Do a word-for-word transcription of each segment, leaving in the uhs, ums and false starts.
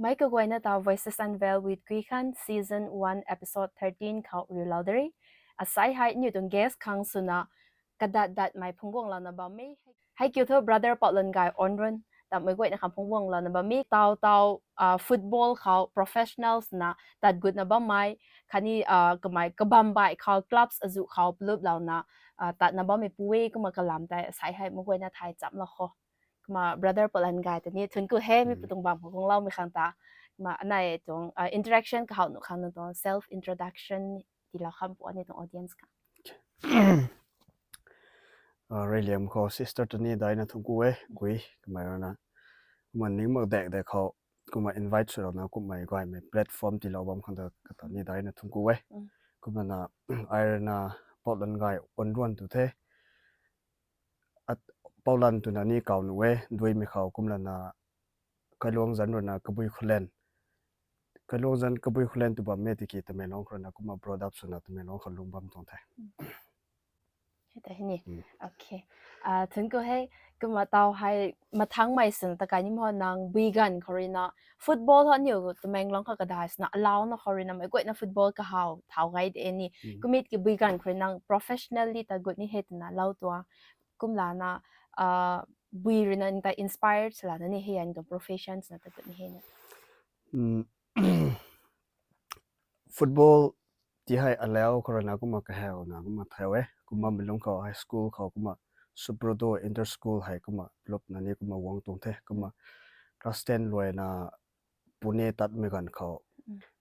Mei kaguayna ta Voices Unveiled with Guikhan season one episode thirteen khou riulou de re. Asai hei aniu tuang guest khang swna kadat datmei phungc guanglouna bam e. Hei kiu thu brother Patlangay Onrun ta meic guayna khang phungc guanglouna bam e. Tau tau football khou professionals na tat gutna bammei khatni kamei kabambaih khou clubs azuh khou pluplouna tatna bammei pu e. Kumna kalam tei asai hei meic guayna thay chamlou kho. Kumna brother Patlangay ta ni thuanc ku he, mi pu tuang bam khou guangloumei khang ta. Kumna anei tuang interaction kahaw nuh khang nang tuang self introduction tiilou kham pu aniu tuang audience khang. Reyliam khou sister ta ni daina thuanc ku e, Gui, kamei rana. Kumna ning mak dak dak khou kumna invite swlouna kummei gaymei platform tiilou bam khang ta kata ni daina thuanc ku e. Kumna na, ai rana Patlangay Onrun tu the. Paulan twna ni kaw nuh e, duimei khou kumlana kailuang zanc ruina Kabui Khullen. Kailuang zanc Kabui Khullen tu bammei tiki Tamenglong khou ruina kumna brought up swna Tamenglong khou lung bam tuang the. Hei ta hei ni. Thuanc ku he. Kumna tau hei mathangmei swna takai ni mo, nang bui ganv khou ruina football hou aniu Tamenglong khou kadai swna alauna khou ruina meic guayna football kahaw thau gay de ni. Kumna ki bui ganv khou rui nang professionally ta gut ni he twna lou tuang. Kumlana bui ruina ta inspire swlana ni hei an tuang profession swna ta gut ni he na. Football ti hei alau khou ruina kumna kahawna kumna thau e. Kumna mei lung khou high school khou kumna Subroto inter school hei kumna plupna ni kumna guang tuang the. Kumna class ten luaina Pune tatmei ganv khou,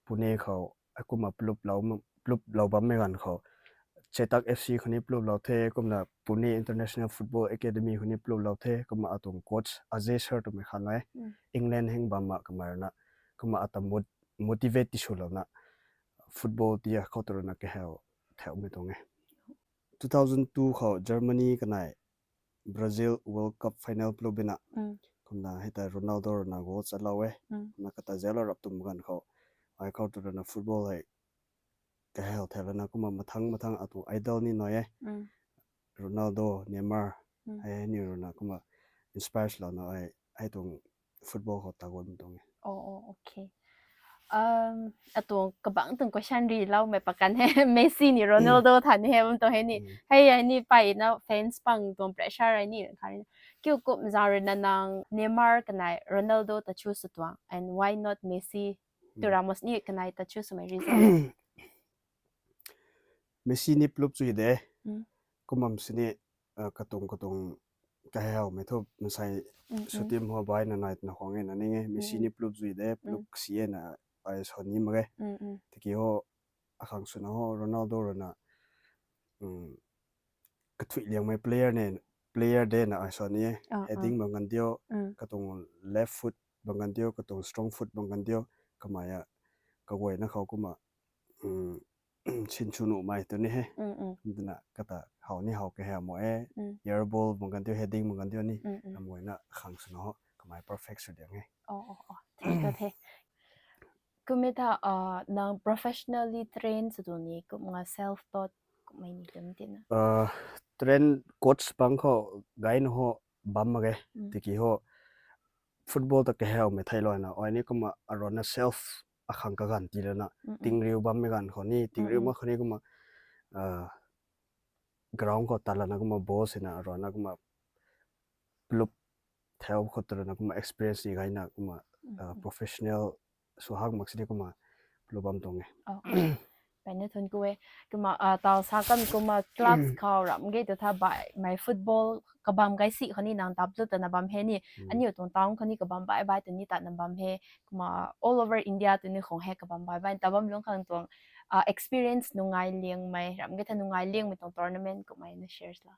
Pune khou kumna pluplou bammei ganv khou Chetak F C khou ni pluplou the. Kumna Pune International Football Academy khou ni pluplou the. Kumna atuang coach Ajay sir twmei khan e, England heng bam mak kamei ruina. Kumna ata motivate tiswlouna football ti khou tu ruina kahaw thaumei tuang e. Two thousand two khou Germany kanei Brazil World Cup final plup bina. Kumna hei ta Ronaldo ruina goal chalou e. Kumna kata zauclou rap tum ganv khou ai khou tu ruina football hei kahaw thaulana kumna mathang mathang atuang idol ni nai e. Ronaldo, Neymar, hei ni ruina kumna inspire swlouna ai hei tuang football khou ta guang tuang e. Atuang kabangc tuang question riloumei pakan he Messi ni Ronaldo than he bam tuang he ni. Hei hei ni peyna fans pang tuang pressure hei ni kha rina. Kiu kum zang ruina nang Neymar kanei Ronaldo ta choose sw tuang and why not Messi? Tu Ramos ni kanei ta choose swmei reason. Messi ni plup chui de. Kum bam sini katuang katuang kahawmei thu mansei sw team hou baina nai twna khwang e na ning e. Messi ni plup chui de, plup si e na ai sa ni mak ge. Tiki hou akhang swna hou Ronaldo ruina kathuiliangmei player ne, player de na ai sa ni e. Heading bang kan dio, katuang left foot bang kan dio, katuang strong foot bang kan dio, kamei a kaguayna khou kumna sinsw nuhmei tu ni he. Twna kata how ni how kahaw mo e. Air ball bang kan dio, heading bang kan dio ni, kaguayna akhang swna hou kamei perfect sw diang e. Kumna tha nang professionally train sw tu ni kumna self taught kummei ni tum tina? Train coach pang khou gayna hou bam mak ge. Tiki hou football ta kahawmei theilouna ai ni kumna aruina self akhang kaganv tiilouna tingriu bammei ganv khou ni, tingriu mak khou ni kumna ground khou talana kumna ball sina aruina kumna plup thau khou tu ruina kumna experience ni gayna kumna professional sw hak mak sini kumna plup bam tuang e. Peyna thuanc ku e. Kumna tau sa kan kumna clubs khou ram ge tu tha baihmei football kabam gay si khou ni nang ta plup tana bam he ni. Aniu tuang town khou ni kabam baih baih tu ni tatna bam he. Kumna all over India tu ni khwang he kabam baih baih ta bam lung khang tuang experience nungai liangmei, ram ge tha nungai liangmei tuang tournament kummei na share la.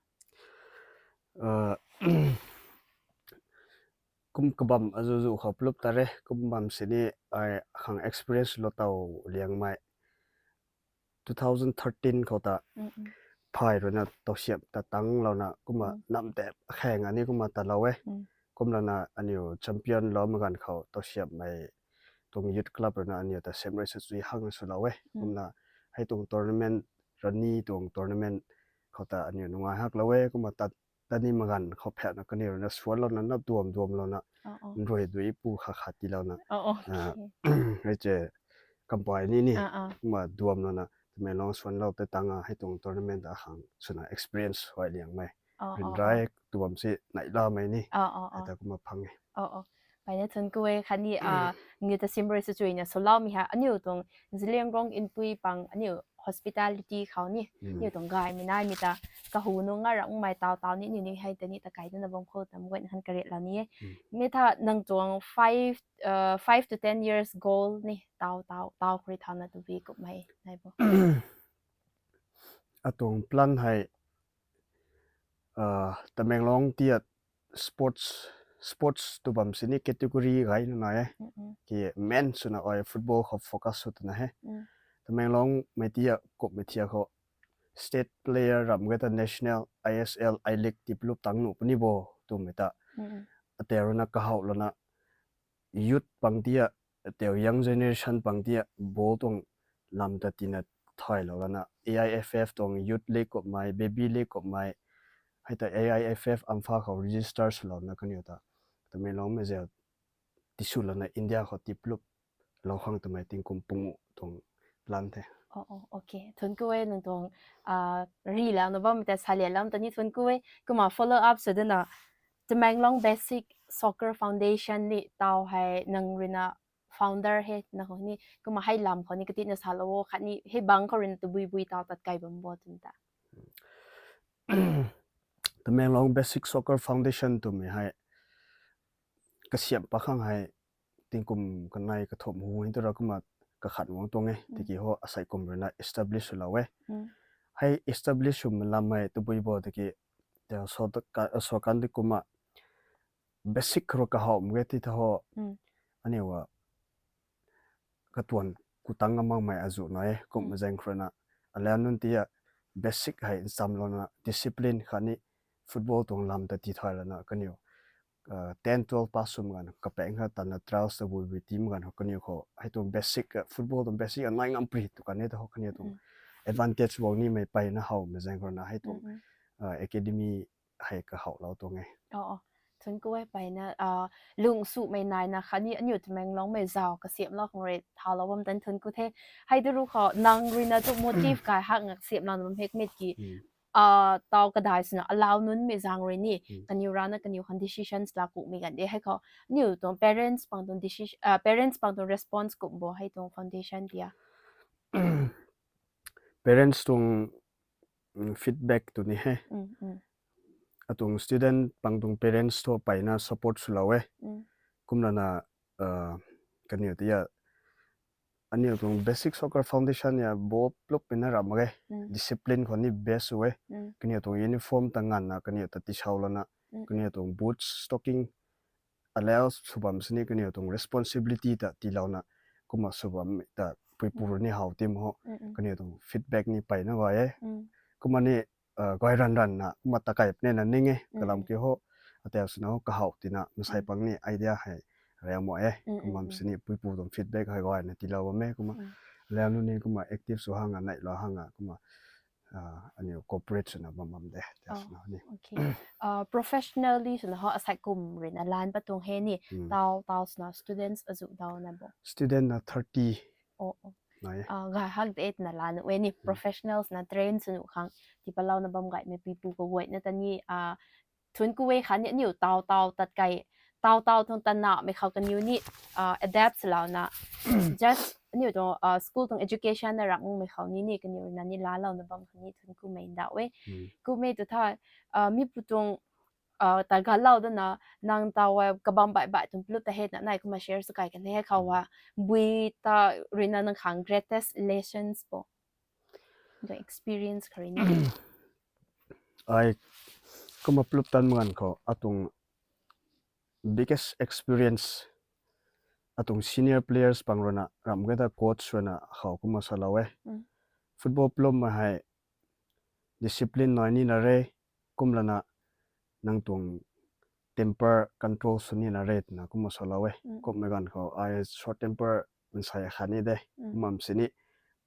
Kum kabam azuzu khou plup ta re, kum bam sini ai khang experience lou taw liangmei. Two thousand thirteen khou ta phay ruina tawsiam ta tanglouna kumna nam tep khang ani kumna talou e. Kumlana aniu champion loumei ganv khou tawsiammei tuang youth club ruina aniu ta sem rui sa chui hang swlou e. Kumna hei tuang tournament, Rani tuang tournament khou ta aniu nungai haklou e. Kumna tat Tani magan khou phauna kaniw ruina suanlouna na duam duam louna, Oh, oh. Nrui dui pu kha kha tiilouna. Oh, oh. Ah, okay. Hei che kampai ni ni. Ah, ah. Kumna duam louna, Tamenglong suanlou te tanga hei tuang tournament ta khang swna experience huai liangmei. Oh, oh, Rinrai oh. Tuam si nai lamei ni. Oh, oh, oh. Hei ta kumna phang e. Oh, oh. Pai na thun ku e khatni, ah, ngiu ta simrui su chuina swloumei ha. Aniu tuang Zeliangrong Inpui pang aniu hospitality khou ni. Mm. Aniu tuang gaymei naimei ta kahu nunc nga rangmei tau tau ni, aniu ni hei ta ni ta kai dana bam khou tam guay na han karet lau ni e. Mm. Mi tha nang tuang five, uh, five to ten years goal ni tau tau, tau khri thauna tu bi kummei nai bo. Atuang plan hei, uh, Tamenglong tia sports, sports tu bam sini category gai na nai e. Mm, mm. Ki men swna ai football khou focus sw twna he. Mm. Tamenglong mei tia kummei thia khou state player ram ge ta national, I S L, I League ti plup tang nu puni bo twmei ta. Mm, mm. Ateu ruina kahaw lana youth pang tia, ateu young generation pang tia, ball tuang lam ta tina thailou lana, A I F F tuang youth league kummei, baby league kummei, hei ta A I F F Ampha khou register swlouna kaniw ta Tamenglong mei zau tiswlouna India khou ti plup lou khang twmei tingkum pungu tuang plan the. Oh, oh, okay. Thun ku e nang tuang, ah, ri lau na bam ta sa le lam ta ni thun ku e. Kumna follow up sw dana, Tamenglong Basic Soccer Foundation ni tau hei nang ruina founder he na khou ni. Kumna hei lam khou ni kati na sa lou o khatni hei bang khou ruina tabui bui tau tat kai bam bo tun ta. Tamenglong Basic Soccer Foundation twmei hei kasiam pa khang hei tingkum kanei kathumh hu hei tu ra kumna kakhat wang tuang e. Mm. Tiki ho asei kum ruina establish sw lou e. Mm. Hei establish swmei lam hei tabui bo tiki, tei so ta ka, so kan di kumna basic khou kahaw mge ti tha ho. Mm. Aniu a katuan kutang amangmei azu na e, kum Mm. Zeliangrong ruina. Alau nunc tia basic hei nsam louna discipline khatni football tuang lam ta ti thai lana kaniw, uh, ten, twelve pass swmei ganv kapeng kha tana trials ta bui bui team ganv ho kaniw khou. Hei tuang basic, uh, football tuang basic a nai ngam pri tu kan e ta ho kaniw tuang Mm. advantage wang ni mei pai na haw mei Zeliangrong ruina hei tuang, Mm, mm. uh, academy hei kahaw lou tuang e. Oh, oh. Thun ku e pai na, ah, lung sumei nai na khatni aniu Tamenglong mei zau kasiam lou khang rui thau lou bam tan thun ku the. Hei tu ru khou nang ruina tu motive kai hak ngak siam lou na bam hek met ki, Mm. ah, tau kadai swna alau nunc mei zaeng rui ni, Mm. kaniw rana kaniw khang decisions la kumei ganv de hei khou. Aniu tuang parents pang tuang decision, ah, parents pang tuang response kum bo hei tuang foundation tia. Parents tuang, mm, feedback tu ni he. Mm, mm. Atuang student pang tuang parents thu pai na support sw lou e. Mm. Kumna na, uh, kaniw tia, aniu tuang Basic Soccer Foundation ya bo plup pi na ram mak e. Mm. Discipline khou ni best sw e. Mm. Kaniw tuang uniform ta nganvna kaniw ta tisau lana, Mm. kaniw tuang boots, stocking, allow sw bam sini kaniw tuang responsibility ta tiilouna, kumna sw bam ta puipu Mm. rui ni haw tim ho, Mm, mm. kaniw tuang feedback ni pai na gay e. Mm. Kumna ni, uh, gay ran ran na, kumna ta kai pne na ning e, Mm, kalam mm. ki ho, ateu swna ho kahaw tina, masai Mm. pang ni idea hei, rau mo e, Mm, mm, kumna mm. sini puipu tuang feedback hei gay na tiilou bam e, kumna Mm. allow nu ni kumna active sw hanga, nai lou hanga, kumna, uh, aniu cooperate swna bam bam de, Oh, that's not ni. Okay. Uh, professionally swna ho asei kum ruina lan pat tuang he ni, Mm. tau, tau swna students azu dau na bo? Student na thirty. Oh, oh. Nai. Uh, gay hak de na lan we ni, Mm. professionals na train swnu khang, tipatlou na bam gaymei puipu kaguayna ta ni, uh, thun ku e khatni aniu tau tau tat kai, tau tau tuang tanamei khou kaniw ni, uh, adapt sw louna, just aniu tuang, uh, school tuang education na rak mei khou ni ni kaniw ruina ni laa lou na bam khang ni thun kumei nda we. Mm. Kumei tu tha, uh, mi pu tuang, uh, ta ga lou dana, nang tau, uh, kabam bai bai tuang plup ta he na nai kumna share sw kai kan he khou Mm. wa, bui ta ruina nang khang greatest lessons bo? The experience kha rui ni. Ai, kumna plup tan mei ganv khou, atuang biggest experience, atuang senior players pang ruina, ram ge ta coach ruina, khou kumna sa lou e. Mm. Football plup mei hei, discipline nai ni na re, kumlana, nang tuang temper control sw ni na re twna kumna sa lou e. Mm. Kummei ganv khou, ai short temper mansei khat ni de. Mm. Kumna sini,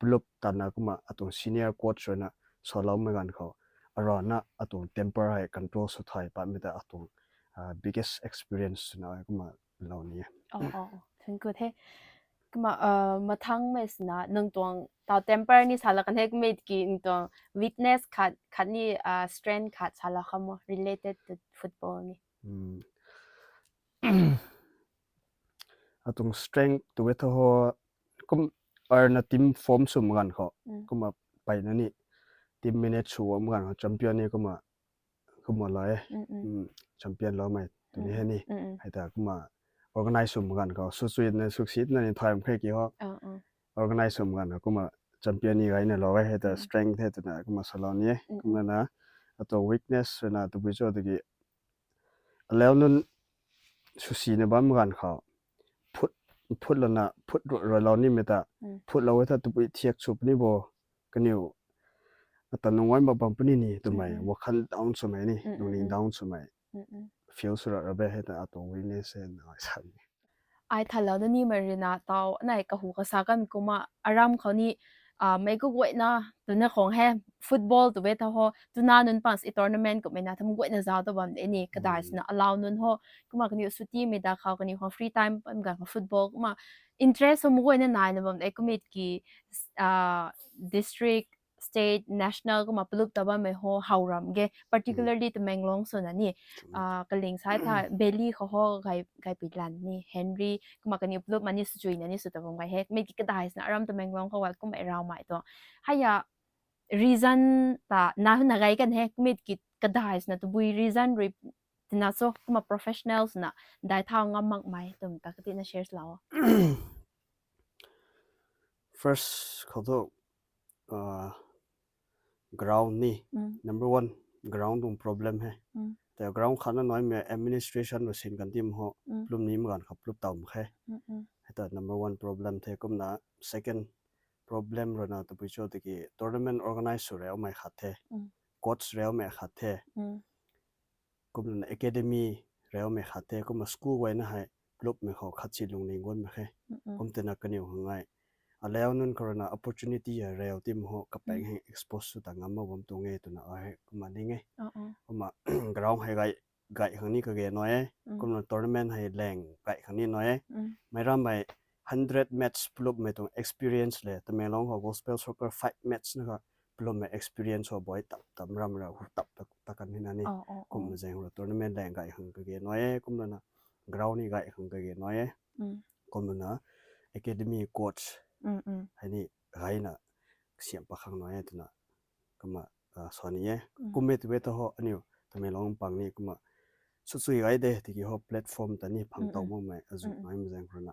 plup tana kumna atuang senior coach ruina sa lou mei ganv khou, arana atuang temper hei control sw thay patmei ta atuang uh, biggest experience na kumna lou ni e. Oh, oh, oh. Thank you the. Kumna uh, mathang mei sina nang tuang tau temper ni sala kan he kumit ki nang tuang weakness khat khat ni uh, strength khat sala kamo related to football ni. Hmm. Atuang strength tu e tho ho kum arana team form sw magan kho. Hmm. Kumna pai na ni team manage sw magan kho champion ni kumna kumna lou e. Mm, mm. Mm, champion lou mei tu ni he ni. Mm, mm. Hei ta kumna organize sw magan kho. Sw chui na succeed na ni thay mak khe ki ho. Ah, ah. Organize sw magan kho kumna champion ni gai na lou e. Hei ta Mm. strength he tu na kumna salou ni e. Mm, mm. Kumna na atuang weakness na tabui cho tiki aleu nunc sw si na bam magan kho. Phut, phut lana, phut ru-, rui lou ni mei ta. Mm. Phut lou e ta tabui thiak sw puni bo. Kaniw ata nungai mak bam puni ni twmei, Mm, mm. wakhan down swmei ni, Mm, mm, lungning mm. down swmei. Mm, mm. Feel sw ra ra be hei ta atuang weakness e na ai sa ni. Ai thalou na ni mei rui na tau, nai kahu kasa kan kumna, aram khou ni, ah, mei ku guay na, tuna khong he, football tu be ta ho, tuna nunc pang si tournament kumna tham guay na zau ta bam de ni, kadai Mm. sina allow nunc ho, kumna kaniw suti mei da khou, kaniw khou free time, pam gan khou football, kumna interest ho mu guay na nai na bam de, kumit ki, ah, district, state, national kumna plup ta bammei ho hau ram ge, particularly Tamenglong swna ni, Chum. ah, kaling sai tha, Bailey khou ho gai, gai pui lan ni, Henry, kumna kaniw plup ma ni sw chui na ni sw ta bam gai he, mi ki kadai sina aram Tamenglong khou gal kumna rau mai tuang. Haya reason ta na huna gai kan he, kumit ki kadai sina tabui reason rui tina so, kumna professionals na dai thau ngam mak mai, tum ta kati na shares lau. First khou tu, uh, ground ni, Mm. number one, ground tuang problem he. Mm. Te ground khat na nai mei administration ru sin kan tim ho, Mm. plup ni magan kha plup tau mak khe. Mm, mm. Hei ta number one problem the kumna, second problem rui na tabui cho tiki tournament organize sw reu mei khat the, Mm. coach reu mei khat the. Mm. Kumna academy reu mei khat the, kumna school guay na hei plup mei khou khat si lungning guan mei khe. Mm, mm. Kum tina kaniw hang ngai. Aleu nunc khou rui na opportunity hei reu tim ho kapeng Mm. hei expose sw ta ngam mak bam tuang e twna ai hei kumna ning e. Oh, oh. Kumna ground hei gai, gai khang ni kage nai e. Mm. Kumna tournament hei leng gai khang ni nai e. Mm. Mei ram mei hundred match plup mei tuang experience le, Tamenglong khou gospel soccer five match na kha plup mei experience ho boi tap, tap ram ra hu tap, tap, tap kan hina ni. Oh, oh, oh. Kumna zeng ru tournament leng gai khang kage nai e, kumna na ground ni gai khang kage nai e. Mm. Kumna na academy coach Mm, mm. hei ni gai na siam pa khang nai e twna kumna, ah, sa ni e. Mm. Kumna tu be ta ho aniw Tamenglong pang ni kumna sw chui gai de, tiki ho platform ta ni phang Mm, tau mm. mak mei, azu Mm, mm. nai mei zeng rui na.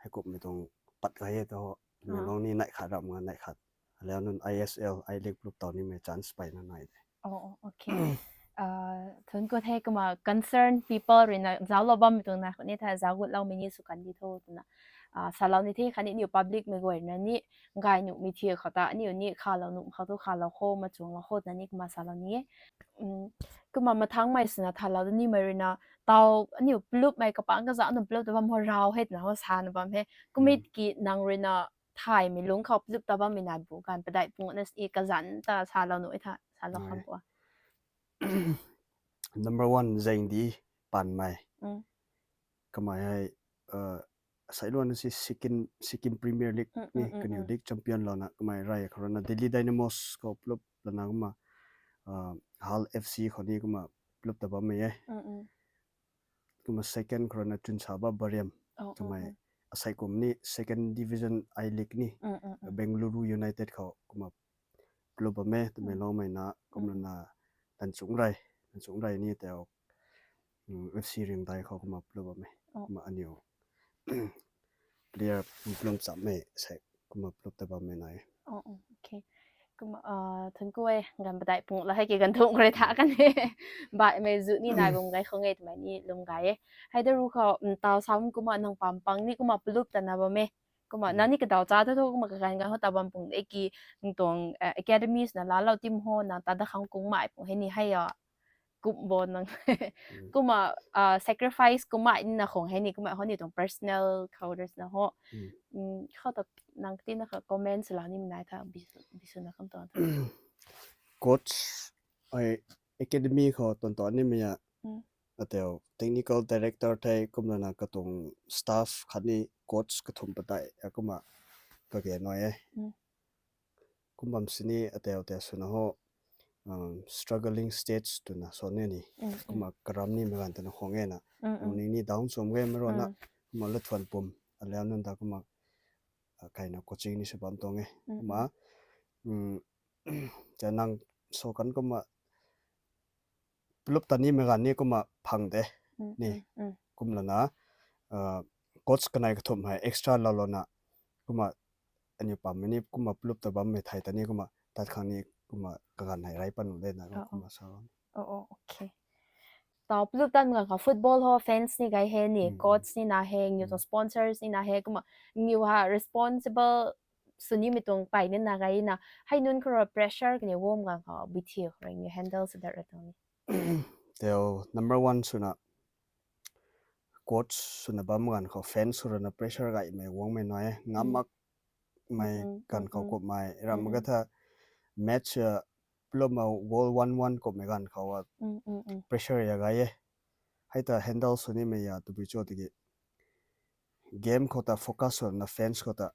Hei kumna tuang pat gai e ta ho, Ah. Tamenglong ni nai khat ram nga nai khat. Aleu nunc I S L, I-League plup tau ni mei chance pai na nai de. Oh, oh, okay. Ah, thank you the kumna concerned people rui na zau lou bam mei tuang na, khou ni tha zau gut lou mei ni sw kan di tho twna. Ah, salou ni the khatni niw public mei guay na ni, gai nuh mei thiak khou ta, aniw ni khalou nuh khou tu khalou kho, machuang lou kho twna ni kumna salou ni e. Um, kumna mathang mei sina thalou da ni mei rui na, tau, aniw plup mei kapang kaza nunc plup ta bam ho rau he twna ho sa na bam he. Kumit Mm. ki nang rui na thay mei lung khou plup ta bam mei nai bu kan padai pung na si kazan ta salou nuh e tha, salou Nai. kham pua. Number one, zeng di pan mei. Mm. Kamei hei, uh, sai luan si Sikkim, Sikkim Premier League Mm, ni, mm, mm, kaniw mm. league champion lou na, kamei rai khou rui na Delhi Dynamos khou plup lana kumna, uh, Hull F C khou ni kumna plup ta bam mei e. Mm, mm. Kumna second khou rui na Chunsaba Bariam. Oh, oh, Kamei oh. asai kum ni second division I-League ni, Mm, mm, mm. Bengaluru United khou kumna plup bam e, Mm. Tamenglong mei na, kumna Mm. na Tanchung Rai, Tanchung Rai ni tau, mm, F C Ringdai khou kumna plup bam e. Oh. Kumna aniw player plup cham mei sai kumna plup ta bam mei nai. Oh, oh, okay. Kumna, ah, thank you e, gan padai pung la hei ki gan thung kre tha kan e. Bai mei zu ni nai bum gai khou nge twmei ni lum gai e. Hei da ru khou, mm, tau sam kumna nang pam pang ni kumna plup ta na bam e. Kumna Mm. nang ni kadau cha tho tho kumna kagan gan ho ta bam pung de ki, nang tuang, eh, academies na laalou tim ho na ta da khang kung mai pung hei ni hei a. Kum bo nang. Mm. Kumna, ah, sacrifice kumna ni na khong hei ni kumna ho ni tuang personal khou res na ho. Mm. Mm, khou ta nang ti na kha comment sala ni mei nai tha bisu, bisu na kam tuang tha. Coach ai academy khou tuang tuang ni mei a, ateu technical director thei kumlana katuang staff khatni coach kathumh patai a kumna kage nai e. Kum bam sini ateu tei swna ho, struggling stage twna sa ni ni. Kumna karam ni mei ganv twna khwang e na. Ning ni down sw mak ge mei rana. Kumna lathuan pum alau nunc ta kumna kaina coaching ni sw bam tuang e. Kumna ta nang sa kan kumna plup ta ni mei ganv ni kumna phang de ni. Kumlana coach kanei kathumh hei extra lou louna kumna aniu pammei ni kumna plup ta bammei thei ta ni kumna tat khang ni kumna kaganv hei rey pan de na kumna sa. Tau plup tan ganv khou football ho fans ni gay he ni, coach ni na he, niw tuang sponsors ni na he, kumna niw ha responsible sw nimei tuang pey ni na gay na, hei nunc khou rui pressure kaniw guang ganv khou bui thiu khou rui niw handle sw dat ra tuang ni. Teu number one swna coach swna bam ganv khou fans khou rui na pressure gaymei guangmei nai e, ngam makmei ganv khou kummei ram ka tha match plum a goal one one kummei ganv khou pressure ya gay e. Hei ta handle sw nimei ya tabui cho tiki game khou ta focus swna fans khou ta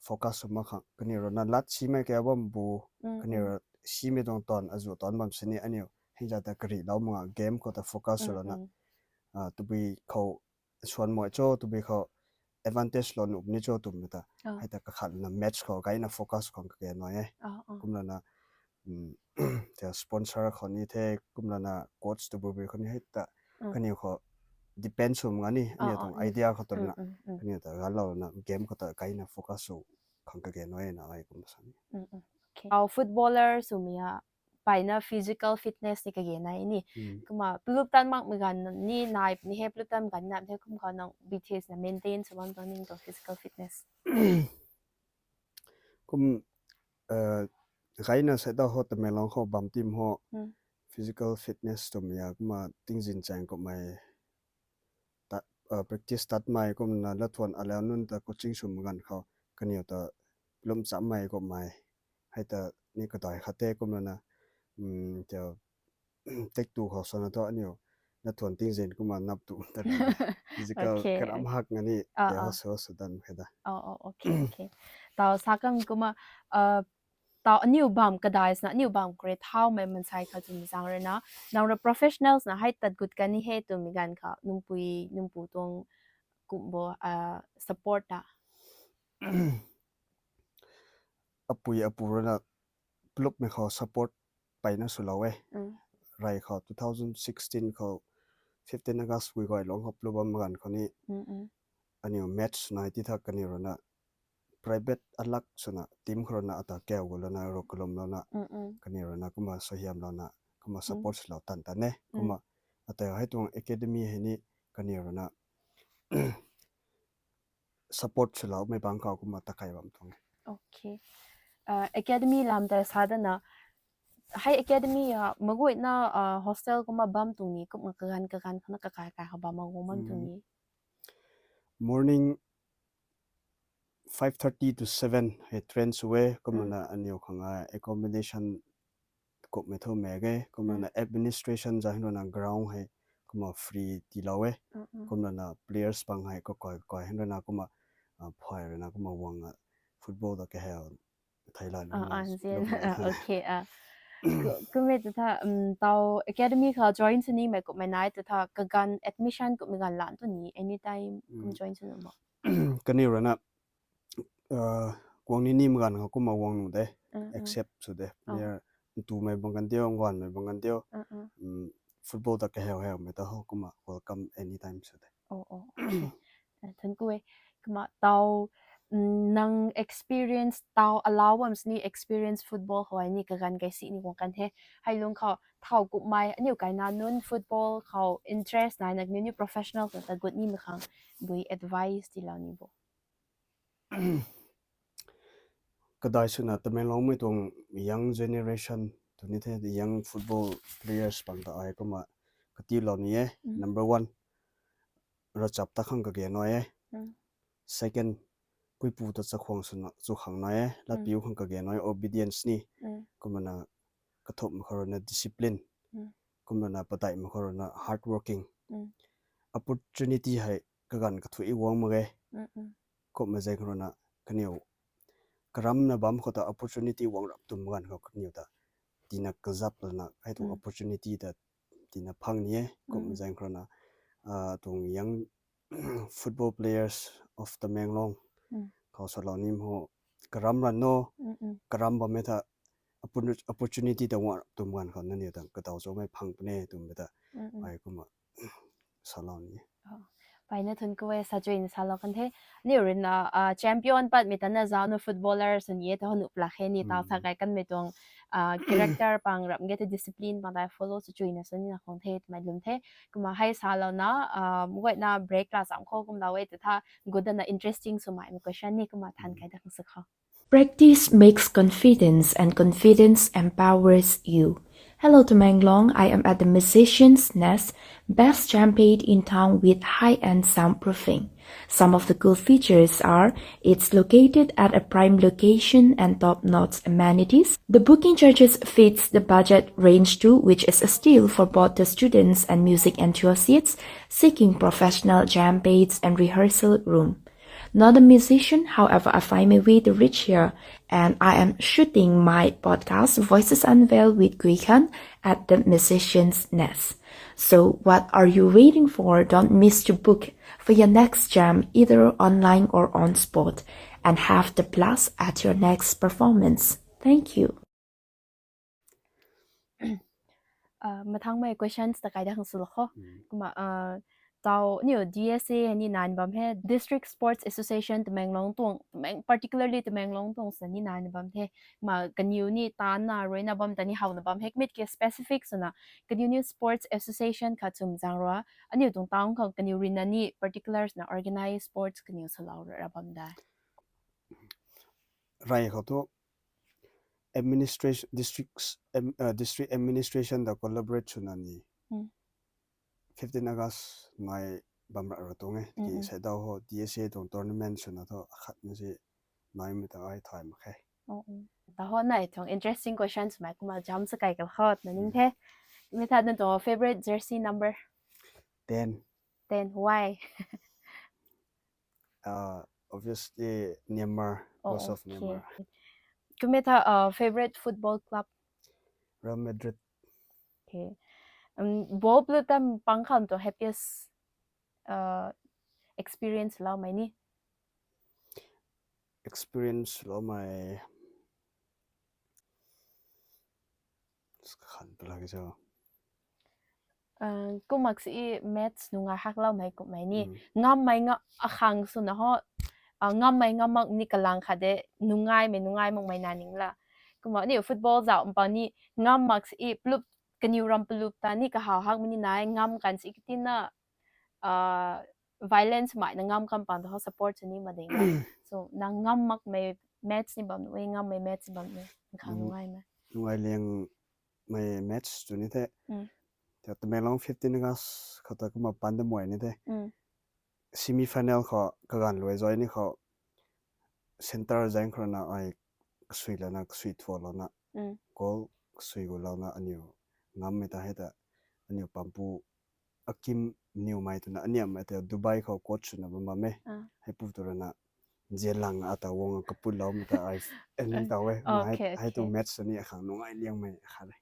focus sw mak khang kaniw rui na lat simei kau bam bu, kaniw rui simei tuang tan azuh tan bam sini aniu hei za ta karih lou mak a game khou ta focus sw lana tabui khou suan mei cho tabui khou advantage lou nuh ni cho twmei ta hei ta kakhat na match khou gayna focus khang kage nai e. Kumlana sponsor khou ni the, kumlana coach tabui bui khou ni hei ta kaniw khou depend sw mak ni aniu tuang idea khou twna kaniw ta ganlou na game khou ta gayna focus sw khang kage nai na ai kum sa ni. Au footballer swmei a peyna physical fitness ni kage nai ni. Kumna plup tan makmei ganv ni nai ni he, plup tan ganv nai the, kum khou nang B T S na maintain sw bam tuang ning tuang physical fitness. Kum gayna sa da ho Tamenglong khou bam team ho physical fitness twmei a kumna tingzin chaeng kummei practice tatmei kumna lathuan alau nunc ta coaching sw mak ganv khou kaniw ta plum chammei kummei hei ta ni kadai khat the kumlana teu take two khou swna thu aniu lathuan tingzin kumna nap tu ta physical karam hak nga ni teu sw sw dan khe da. Tau sakam kumna tau aniu bam kadai swna aniu bam kre thaumei mansei khou twmei zaeng rui na nang rui professionals na hei tat gut kan ni he twmei ganv khou nungpui nungpu tuang kumbo support ta. Apui apu rui na plupmei khou support peyna swlou e. Rey khou two thousand sixteen khou fifteen August gui guay lung khou plup bam ganv khou ni aniu match nai ti tha kaniw rui na private alak swna team khou rui na ata kau gu lana ruk kalum louna kaniw rui na kumna suaihiam louna kumna support swlou tan tan e. Kumna ata hei tuang academy hei ni kaniw rui na support swloumei bang khou kumna takai bam tuang e. Academy lam ta sa dana hei academy a maguina hostel kumna bam tuang ni kumna kaganv kaganv khou na kakai kai khou bam mak gu man tuang ni. Morning five thirty to seven hei train sw e kumna aniu khang a accommodation kummei thu mak ge kumna administration zai hei rui na ground hei kumna free tiilou e. Kumna players bang hei kakai kakai hei rui na kumna phay rui na kumna guang a football ta kahau theilan. Okay a kumna tu tha tau academy khou join sw nimei kummei nai tu tha kaganv admission kummei ganv lan tu ni anytime kum join sw nuh mo? Kaniw rui na guang ni nimei ganv khou kumna guang nuh de, accept sw de. Player ntumei bang kan diu, guanmei bang kan diu, football ta kahau haumei ta ho kumna welcome anytime sw de. Thank you e. Kumna tau nang experience tau alau bam sini experience football khou ni kaganv kai si ni guang kan the. Hei lung khou thau kummei aniu kaina nunc football khou interest nai na ni professional khou ta gut nimei khang bui advice tiilou ni bo? Kadai swna Tamenglongmei tuang young generation tu ni the young football players bang ta ai kumna katiilou ni e. Number one, ravchap ta khang kage nai e. Second, puipu ta chakhwang swna chu khang nai e, latpiu khang kage nai e, obedience ni. Kumna kathumh khou rui na discipline, kumna na padeih mak khou rui na hard working. Opportunity hei kaganv kathuic guang mak ge. Kumna zaeng khou rui na kaniw karamna bam khou ta opportunity guang rap tum ganv khou kaniw ta tina kazap lana hei tuang opportunity ta tina phang ni e. Kumna zaeng khou rui na tuang young football players of Tamenglong khou salou ni ho, karam ran no, karam bam e tha, opportunity ta guang rap tum ganv khou nangniw ta kadaw chamei phang puni e twmei ta ai kumna salou ni e. Mpeyna thun ku e, sa chuina salou kan the. Aniu rui na champion patmei ta na zauc na footballer sw ni e ta how nuh plak khe ni, taw sa kai kanmei tuang character pang ram ge the, discipline pang ta follow sw chuina sw ni na khang the twmei lum the. Kumna hei salouna guayna break la sam khou kumlou e ta tha, gudana interesting swmei question ni kumna than kai da khang sw khou. Practice makes confidence and confidence empowers you. Hello Tamenglong, I am at the Musician's Nest, best jam pad in town with high-end soundproofing. Some of the cool features are it's located at a prime location and top-notch amenities. The booking charges fits the budget range too, which is a steal for both the students and music enthusiasts seeking professional jam pads and rehearsal room. Not a musician, however, I find my way to reach here, and I am shooting my podcast Voices Unveiled with Gui Khan at the Musician's Nest. So what are you waiting for? Don't miss to book for your next jam, either online or on spot, and have the blast at your next performance. Thank you. Mathangmei questions ta kai da khang sw lou kho. Kumna taw aniu D S A ni nai bam he, District Sports Association Tamenglong tuang, particularly Tamenglong tuang sa ni nai bam the. Kumna kaniw ni taanna ruina bam ta ni howna bam he, kumit ke specific swna kaniw ni sports association khat chum zang rua, aniu tuang town khou kaniw ruina ni particulars na organize sports kaniw salou ra bam dai. Rey khou thu administration, districts, district administration ta collaborate swna ni fifteen August nai bam ra ra tuang e. Ki seidaw ho D S A tuang tournament swna thu akhat na si naimei ta ai thay mak khe. Taho nai tuang interesting questions mei kumna jam sa kai kal khou na ning the. Mi tha na tuang favorite jersey number? Ten. Ten, why? Obviously Neymar, because of Neymar. Kumna tha favorite football club? Real Madrid. Ball plu tam pang kham tuang happiest experience loumei ni? Experience loumei khan pala ke cho. Kum mak si match nungai hakloumei kummei ni. Ngammei nga akhang swna ho, ngammei ngam mak ni kalang khat de, nungaimei nungai makmei na ning la. Kumna ni football zauc mpa ni ngam mak si plup, kaniw ram plup ta ni kahaw hakmei ni nai, ngam kan si katina violence mei na ngam kam pang ta ho support sw ni mak ding. So nang ngam makmei match ni bam nuh e, ngammei match ni bam nuh e, nang khang nungaimei? Nungai liangmei match tu ni the. Tamenglong fifteen August khou ta kumna panda mei ni the. Semi final khou kaganv luai zay ni khou center zaeng khou rui na ai kasui lana kasui thuaklouna goal kasui gulouna aniw ngammei ta hei ta aniw pampu akim niwmei twna aniammei ta Dubai khou coach swna bam bam e. Heipu tu rui na nzianlang ata guang kaputloumei ta ai ending taw e. Hei tuang match ta ni akhang nungai liangmei khat e.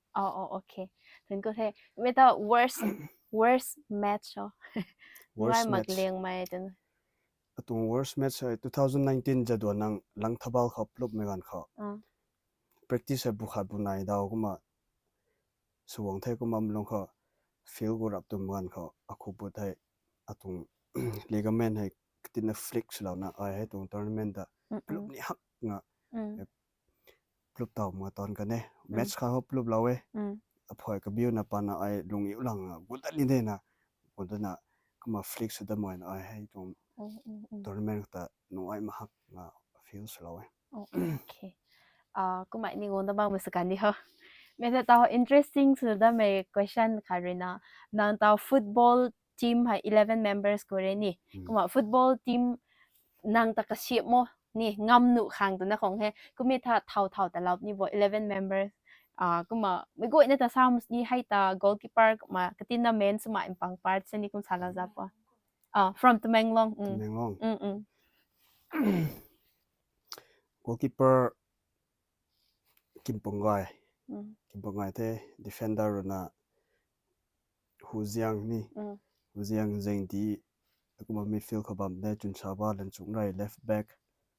Thank you the. Mi ta worst, worst match ho? Nungai mak liangmei twna. Atuang worst match hei two thousand nineteen Jadonang Langthabal khou plupmei ganv khou practice hei bu khat bu nai daw kumna swguang the. Kumna lung khou field khou rap tum ganv khou akhu bu thei atuang ligament hei katina flex louna ai hei tuang tournament ta plup ni hak nga plup taw ma tan kan e. Match khat ho pluplou e. Aphuai kabiuna pana ai lung iu lang a guta ni de na, gutana kumna flex sw da mei na ai hei tuang tournament ta nungai mahak nga feel swlou e. Kumna ni guang da bam mei sw kan di ho. Mi ta taw interesting sw da mei question khat rui na, nang taw football team hei eleven members khou rui ni. Kumna football team nang ta kasiam mo ni ngam nuh khang twna khang he. Kumna tha thau thau ta lou ni bo eleven members Ah, kumna mei guayna ta sam ni hei ta goalkeeper kumna katinna main swmei mpang part sini kum sala za po. Ah, from Tamenglong. Mm. Tamenglong. Mm, mm. Goalkeeper Kimpungai. Mm. Kimpungai the, defender runa Huziang ni. Mm. Huziang Zengdi, kumna midfield khou bam de, Chunsaba Lanchungrei left back.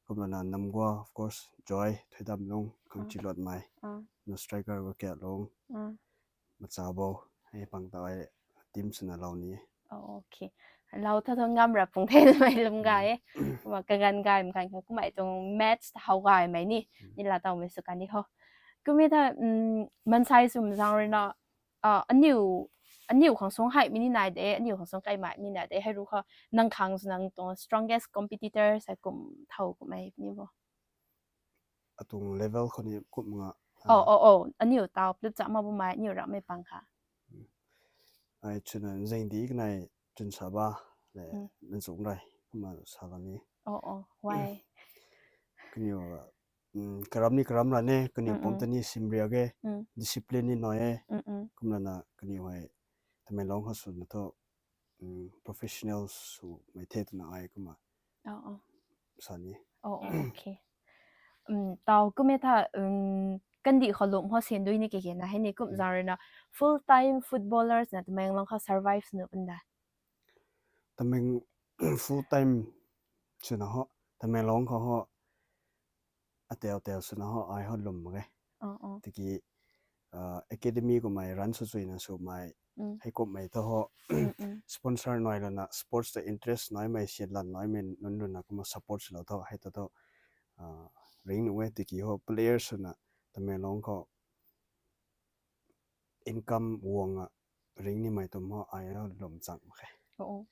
Kumna na Namgua, of course, Joy, Thuidamlung, Khangchiluatmei. Ah. Na striker Gakiatlung. Ah. Machabo, hei pang ta ai team swna lou ni. Oh, okay. Lou tha tho ngam ra pung the mei lum ga e. Kumna kaganv gay mei kan kha kumna tuang match ta how gay mei ni. Mm. Ni la tau mei sw kan ni ho. Kumna tha, mm, mansei swm zang rui na, ah, aniu, aniu khang sung hei mi ni nai de, aniu khang sung kai mai mi nai de, hei ru kha nang khang sw nang tuang strongest competitor sai kum thau kum mei ni bo. Atuang level khou ni kum nga. Oh, oh, oh. Aniu tau plup cha ma bu mai, aniu ra mei pang kha. Ai chuna Zengdi kanei Chunsaba le Mm. Lanchungrei kumna sala ni. Oh, oh. Why? Kaniw, mm, karam ni karam ra ne, kaniw Mm, pom mm. ta ni simria ge, Mm, discipline ni nai e, mm, mm. kumna na kaniw hei Tamenglong khou swna tho, mm, professional swmei the twna ai kumna Oh, oh. sa ni. Oh, oh, okay. Um, tau kumna tha, um, kandih khou lum ho sian dui ni keke na, hei ni kum Mm. zang rui na full time footballers na Tamenglong khou survive nu pun da. Tameng full time swna ho, Tamenglong khou ho, ateu teu swna ho, ai ho lum mak ge. Oh, oh. Tiki, ah, academy kumei run sw chuina swmei, Mm. hei kumei tho ho, Mm, mm. sponsor nai lana, sports ta interest naimei, sian lan naimei nunc runa kumna support swlou tho, hei ta tho, ah, ring nu e tiki ho, players swna Tamenglong khou income guang a ring nimei tum ho, ai ho lum chang mak khe. Oh, oh.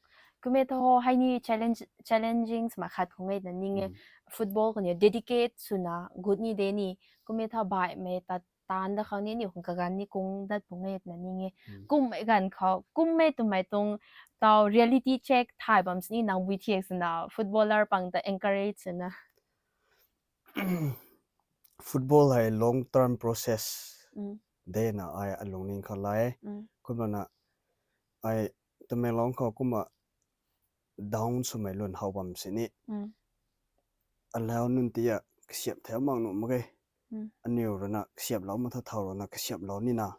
Kumna tho ho, hei ni challenge, challenging swmei khat khou nge na ning e. Mm. Football khou ni dedicate swna gut ni de ni. Kumna tha baihmei ta tan da khang ni, aniu khang kaganv ni kung dat pu nge na ning e. Mm. Kummei ganv khou, kummei twmei tuang tau reality check thay bam sini nang bui thiak swna footballer pang ta encourage swna. Football hei long term process Mm. de na ai alungning khou lai. Mm. Kumna na ai Tamenglong khou kumna down swmei lun how bam sini. Mm. Alau nunc tia kasiap theu mak nu mak ge. Mm. Aniu runa kasiap lou ma tha thau runa kasiap lou ni na.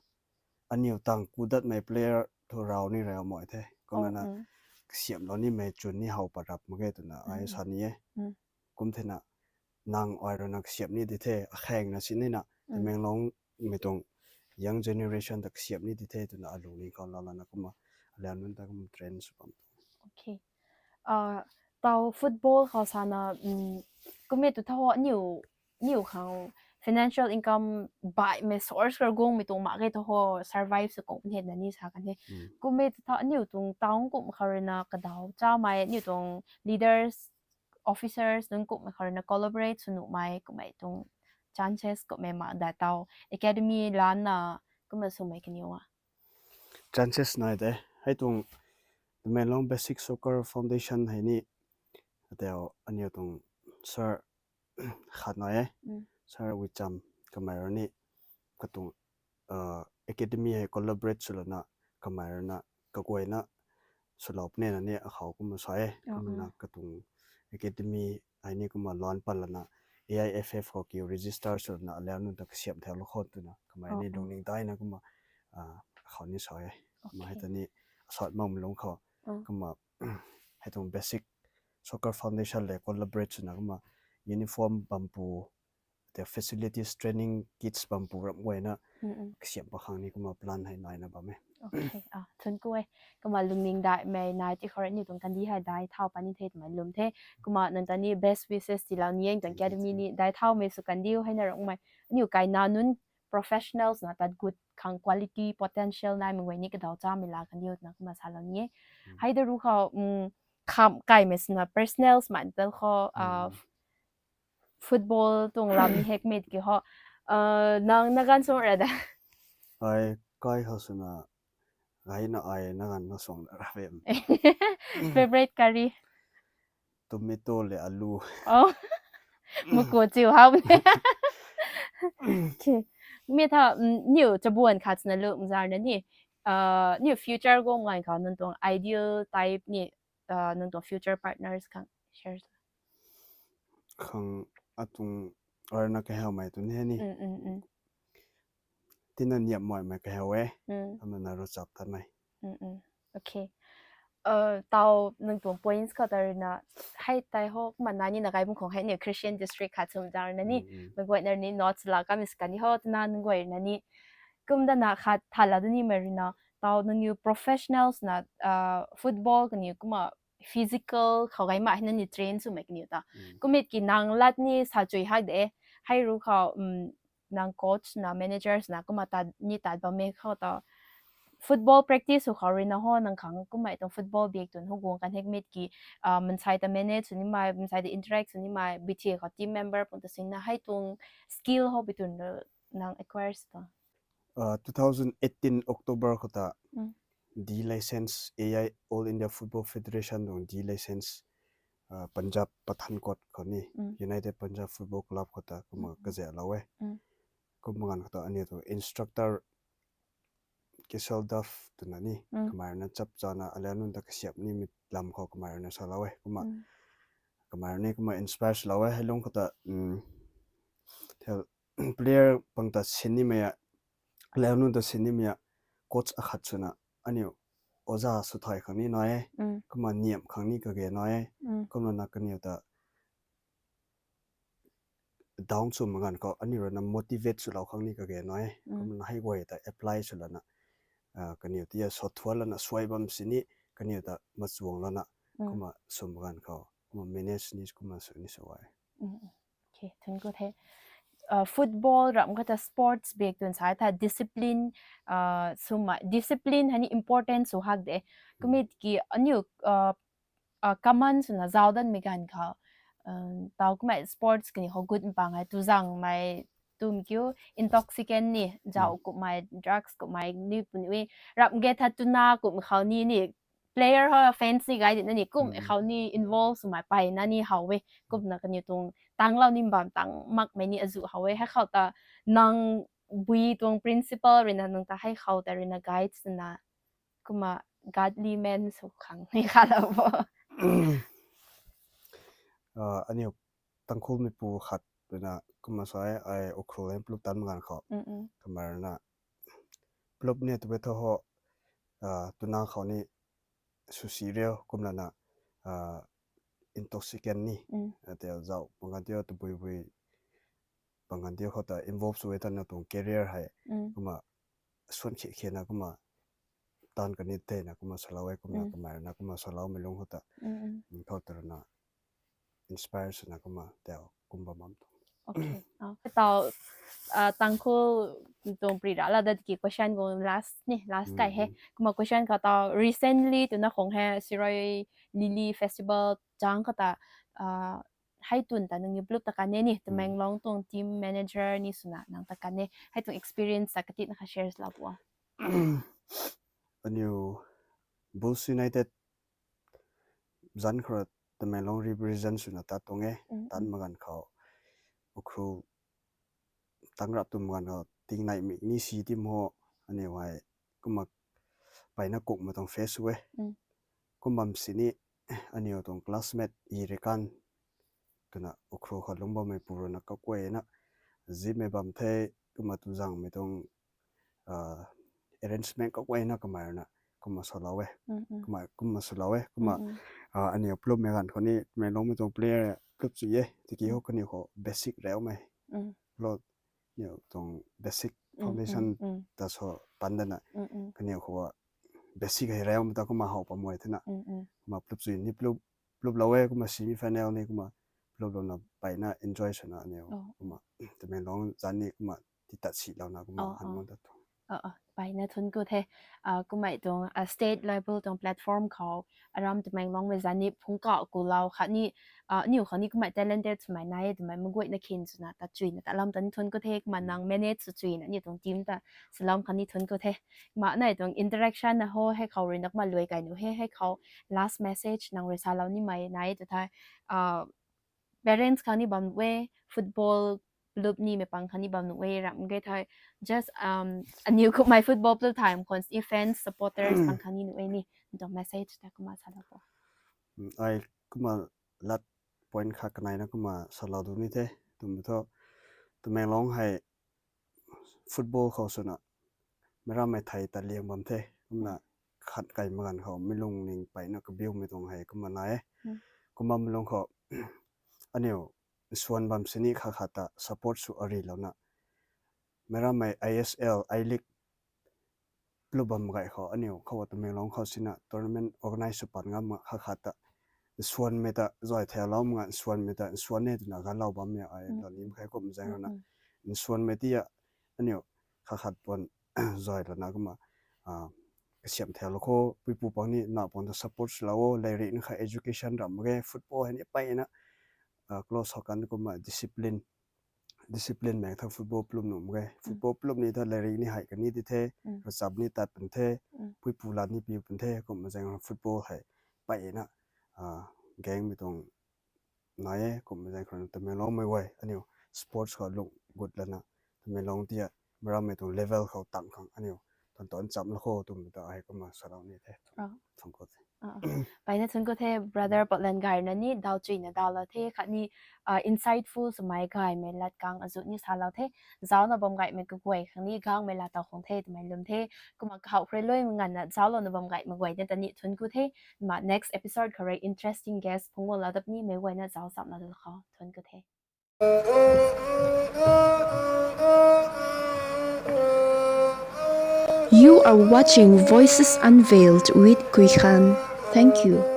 Aniu tang kudatmei player thu rau ni rau moi the. Kumna Oh, na mm. kasiap lou nimei chwn ni how pat rap mak ge twna ai Mm. sa ni e. Mm. Kum thena nang ai runa kasiap ni di the, akheng na sini na. Mm. Tamenglong mei tuang young generation ta kasiap ni di the twna alungning khou lau lana kumna alau nunc ta kumna train sw bam. Okay. Ah, tau football khou sana, mm, kumna tu tha ho aniu, aniu khang financial income baihmei source kar guangmei tuang mak ge tho ho survive sw kung pun he na ni sa kan he. Mm. Kumna tu tha aniu tuang town kum khou rui na kadau chamei, aniu tuang leaders, officers nunc kum khou rui na collaborate sw nuhmei, kummei tuang chances kummei mak da tau academy lan na kumna swmei kaniw a. Chances nai de. Hei tuang Tamenglong Basic Soccer Foundation hei ni ateu aniu tuang sir khat nai e. Mm. Sir Wicham kamei rui ni katuang, ah, academy hei collaborate sw lana kamei rui na kaguayna swlou puni na ni akhou kumna sa e. Oh, Kumna oh. Katuang academy hei ni kumna lan pat lana A I F F khou kiu register sw lana alau nunc ta kasiap theu lou khou twna kamei ni Oh, oh. Lungning daina kumna, ah, akhou ni sa e. Kumna hei Okay. ta ni asat mam lung khou Oh. kumna hei tuang Basic Soccer Foundation le collaborate swna kumna uniform bampu, the facilities, training kits bampu ram guayna Mm, mm. kasiap pa khang ni kumna plan hei naina bam e. Okay, ah, thun ku e. Kumna Lungning daimei nai ti khou rui aniu tuang kandih hei dai thau puni the twmei lum the. Kumna nang ta ni best wishes tiilou ni e, tuang Thank you, academy thank ni dai thaumei sw kan diu hei na rungmei. Aniu kaina nunc professionals na tat gut khang quality potential naimei guay ni kadau chamei la kan diu na kumna salou ni e. Mm. Hei da ru khou, mm, kham kaimei swna personals man tat khou, ah, Mm. Football tuang lam ni hek mit ki ho. Ah, nang nagan sung ra da? Ai kai khou swna, ai na ai nagan na sung ra vem. Favorite curry? Tomato le alu. Oh. Muku chiu hau ne. Okay. Mi tha, mm, niu chabuan khat na lu mzar na ni, uh, niu future guang ngan khou nang tuang ideal type ni, uh, nang tuang future partners khang share. Khang atung arna kahaw mei tu ni ni. Mm, mm, mm. Tina niam moi mei kahaw e. Mm. Amna na ru chap tan mei. Mm, mm. Okay. Uh, tau nang tuang points khou ta rui na, hei tai ho, kumna ni na kai bung khong hei ni Christian district khat sum zar na ni, Mm, mm. Mei guay na ni notes la kam is kani ho, tuna nang guay na ni. Kum da na khat thala da ni mei rui na, tau nang niu professionals na, uh, football kaniu kumna physical khou gai ma hei na ni train sw mei kaniu ta. Mm. Kumit ki nang lat ni sa chui hak de, hei ru khou, um, nang coach na managers na kumna tat ni tat bam mei khou ta football practice sw khou rui na ho nang khang kumna tuang football biak tun ho guang kan hek mit ki, ah, mansei ta manage sw ni mai, mansei ta interact sw ni mai, B T A khou team member pun ta sing na hei tuang skill ho bi tun ru nang acquire sw ta. Uh, two thousand eighteen October khou ta Mm. D license, A I All India Football Federation tuang D license, uh, Punjab Pathankot khou ni, Mm. United Punjab Football Club khou ta kumna Mm. kazek lou e. Mm. Kumna ganv khou ta aniu tu instructor Kessel Duff twna ni, Mm. kamei na chap chana aleu nunc ta kasiap ni mit lam khou kamei na sa lou e. Kumna Mm. kamei ni kumna inspire sw lou e. Hei lung khou ta, mm, thel player pang ta sin ni mei a, aleu nunc ta sin ni mei a, coach akhat swna, aniu oja sw thai khang ni nai e, Mm. kumna niam khang ni kage nai e, Mm. kumna na kaniw ta down sw maganv khou, aniu rui na motivate sw lou khang ni kage nai e, Mm. kumna hei guay ta apply sw lana, ah, kaniw tia sot thuan lana suai bam sini, kaniw ta machuang lana, Mm. kumna sw maganv khou, kumna manage ni kumna sw ni sw ai. Mm, mm. Okay, thank you the. Uh, football ram kata sports bek tun sa tha discipline, uh, suma, discipline hani important sw hak de. Kumit ki aniu, uh, uh, common swna zaudan mi ganv khou, um, tau kumei sports kani ho gut mpang hai tu zang mai tum kiu intoxicant ni, zau Mm. kumei drugs kumei ni pun ui ram ge tha tuna kum khou ni ni player ho fans ni gai di na ni kum Mm. khou ni involve sw mai pai na ni how e. Kumna kaniw tuang tang lou ni bam tang mak mei ni azu how e. Hei khou ta nang bui tuang principle rui na nang ta hei khou ta rui na guide swna kumna godly men sw khang ni kha lou bo. Ah, aniu Tangkhul mipu khat rui na kumna sa e, ai Ukhrul hei plup tan maganv khou. Mm, mm. Kamei rui na plup ni tu be tho ho, ah, tuna khou ni susi riu kumna na, ah, intoxicant ni, Mm. ah, te zau pangan tiu tu bui bui pangan tiu khou ta involve sw e ta na tuang career hei. Mm. Kumna suan khe khe na kumna tan kani te na kumna sa lou e kumna Mm. kamei rui na kumna sa lou mei lung khou ta. Mm, mm. Mm, khou ta rui na inspire swna kumna tau kumba mam tu. Okay. Ah, tau, ah, Tangkhul tuang pri ra la dat ki question go last ni, last Mm, kai he. mm. Kumna question khou tau recently tuna khong he Shirui Lily Festival chang khou ta, ah, hei tun ta nang ni plup ta kan e ni, Mm. Tamenglong tuang team manager ni swna nang ta kan e. Hei tuang experience ta kati na kha share sw lou bo. Aniu Bulls United zan khou Tamenglong represent swna tat tuang e, Mm, tan mm. maganv khou Ukhrul tang rap tu maganv khou ting nai mi ni si team ho aniu hei kumna pai na kuk ma tuang face e. Mm. Kum bam sini aniu tuang classmate i Rekan twna Ukhrul khou lung bammei pu rui na kakuay na zipmei bam the kumna tu zangmei tuang, ah, arrangement kakuay na kamei rui na kumna sa lou e. Mm, mm. Kumna, kumna sa lou e. Kumna, Mm, mm. ah, aniu plup mei ganv khou ni Tamenglong mei tuang player plup chu e. Tiki Mm. ho kaniw khou basic rau mei. Mm. Lo niw tuang basic Mm, foundation mm, mm. ta so pan dana Mm, mm. kaniw khou basic hei rau mei ta kumna how pamui thena. Mm, mm. Kumna plup chu ni plup, plup lou e kumna semi final ni kumna plup louna pai na enjoy swna aniu Oh. kumna Tamenglong zan ni kumna ti tat si louna kumna Oh, han oh. mang ta tuang. Oh, oh. Pai na thun ku the. Ah, kumna tuang, ah, state level tuang platform khou aram Tamenglong mei zan ni phung kau ku lou khat ni, ah, niw khou ni kumna talented swmei nai e twmei maguay na khin swna ta chuina ta lam ta ni thun ku the, kumna Mm. nang manage sw chuina ni tuang team ta salam khat ni thun ku the. Kumna nai tuang interaction na ho hei khou rui na kumna luai kai nu he, hei khou last message nang rui sa lou nimei nai tu thei, ah, parents khang ni bam e, football plup ni mei pang khang ni bam nuh e ram ge thei, just um aniw kummei football plup time khon ni fans supporters pang khang ni nuh e ni, ntuang message ta kumna salou po. Ai kumna lat point khat kaneina kumna salou du ni the, twmei thu Tamenglong hei football khou swna meic rammei thei ta liang bam the, kumna khat kai maganv khou meic lungning peyna kabiumei tuang hei kumna nai e. Kumna meic lung khou aniw nsuan bam sini khat khat ta support sw arilouna meic rammei I S L, I-League plup bam gay khou aniw khou Tamenglong khou sina tournament organize sw pat ngam khat khat ta nsuanmei ta zay thaulou mak, nsuanmei ta nsuan e twna galou bammei ai lani khe kum zaeng rana. Nsuanmei ti a aniw khat khat puan zay lana kumna kasiam thaulou khou puipu pang ni na puan ta support swlou o, leirikna kha education ram ge, football hei ni peyna close hou kan kumna discipline mei tha football plup nuh mak ge. Football plup ni ta leirik ni hei kani di the, rachap ni tat pun the, puipu lat ni piu pun the, kumna zaeng football hei peyna gangmei tuang nai e. Kumna zaeng khou Tamenglongmei guay aniw sports khou lung gut lana Tamenglong ti a meic rammei tuang level khou tang khang aniw tan tan chamlou khou twmei ta ai kumna salou ni the. Peyna thun khou the brother Patlan gayna ni daw chuyna dawlou the khatni insightful swmei gaymei lat kang azuh ni salou the. Zaucna bam gaymei kaguay khang ni gangmei laa taw khang the twmei lwm the. Kumna kahaw khou rui luaimei nganvna zauclouna bam gaymei guay na ta ni thun khou the. Ma next episode khou rui interesting guest phungc guanglou dap nimei guayna zauc chamlou da khou thun khou the. You are watching Voices Unveiled with Kuikhan. Thank you.